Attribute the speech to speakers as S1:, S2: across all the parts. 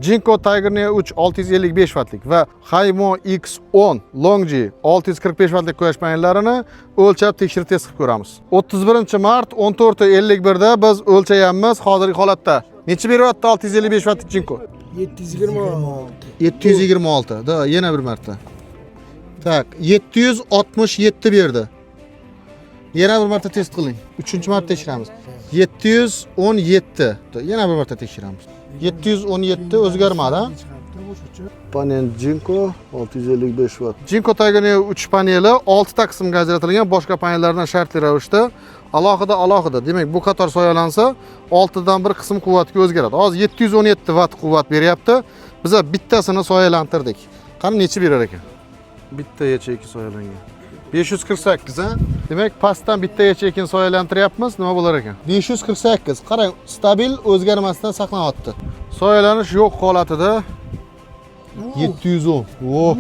S1: Jinko Tiger Neo 3 655 vattlik va Haimo X10 Longi 645 vattlik quyosh panellarini o'lchab tekshirib test qilib ko'ramiz. 31 mart 14:51 da biz o'lchayapmiz hozirgi holatda. Necha beryapti 655 vattlik Jinko?
S2: 726.
S1: 726. Da, yana bir marta. Так, 767 berdi. Yana bir marta test qiling. Uchinchi marta tekshiramiz. 717. Yana bir marta tekshiramiz. 717 o'zgarmadi, ha?
S3: Panel Jinko 655 watt.
S1: Jinko Tiger Neo 3 paneli 6 ta qismga ajratilgan, boshqa panellardan shartli ravishda alohida alohida. Demak, bu qator soyalansa 6 dan bir qism quvvatga o'zgaradi. Hozir 717 vatt quvvat beryapti. Biza bittasini soyalantirdik. Qani necha berar ekan? Bitta yacheyka soyalangan. 548, ha? Demak, pastdan bitta yacheykani soyalantiryapmiz, nima bo'lar ekan? 548. Qarang, stabil o'zgarmasdan saqlanyapti. Soyalanish yo'q holatida 710. Oh.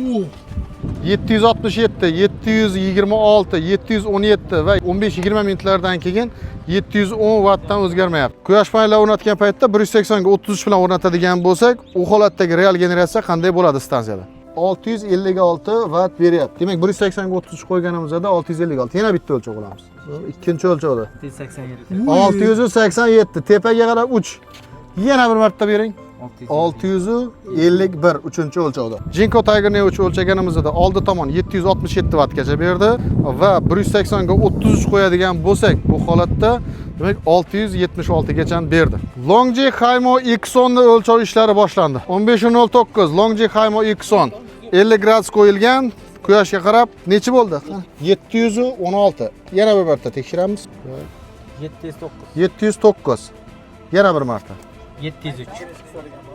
S1: 767, 726, 717 va 15-20 minutlardan keyin 710 vattdan o'zgarmayapti. Quyosh panellari o'rnatgan paytda 180 ga 33 bilan o'rnatadigan bo'lsak, u holatdagi real generatsiya qanday bo'ladi stansiyada? 656 vatt beryapti. Demak, 180 ga 33 qo'yganimizda 656. Yana bitta o'lchov qilamiz. Ikkinchi o'lchovda.
S4: 687.
S1: 687 tepaga qarab 3. Yana bir marta bering. 651 uchinchi o'lchovda. Jinko Tiger Neo 3 o'lchaganimizda oldi tomon 767 vattgacha berdi va 180 ga 33 qo'yadigan bo'lsak, bu holatda demak 676 gacha berdi. Longji Haimo X10 ni o'lchov ishlari boshlandi. 15:09 Longji Haimo X10 50 gradus qo'yilgan. Quyoshga qarab necha bo'ldi? 716. Yana bir marta tekshiramiz.
S4: 709.
S1: 709. Yana bir marta.
S4: 703.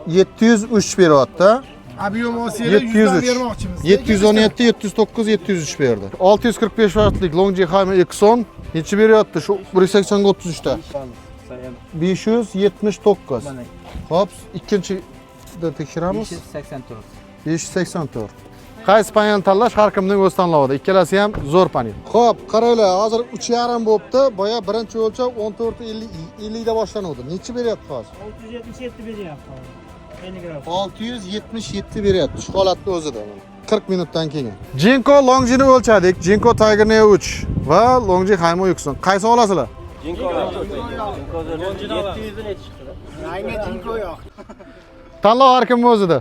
S1: 703 beryapti.
S2: Объем olsanglar 100
S1: 703.
S2: bermoqchimiz.
S1: 717, 709, 703 berdi. 645 vattlik Longji Haimo X10 necha beryapti? Shu 180 ga 33 ta. 579.
S4: Mana
S1: Xo'p, ikkinchida tekshiramiz.
S4: 584.
S1: 584. Qaysi panel tanlash har kimning o'z tanlovida. Ikkalasi ham zo'r panel. Xo'p, qaranglar, hozir 3.5 bo'libdi. Boya birinchi o'lchov 14:50 50 da boshlanuvdi. Necha beryapti hozir?
S5: 677 beryapti. 50 gradus.
S1: 677 beryapti shu holatni o'zida mana. 40 minutdan keyin. Jinko Longjini o'lchadik. Jinko Tiger Neo 3 va Longji Haimo X10. Qaysi olasizlar?
S4: Jinko. Jinko 700 necha chiqdi?
S2: Aynan Jinko yo'q.
S1: Tanlov har kimning o'zida.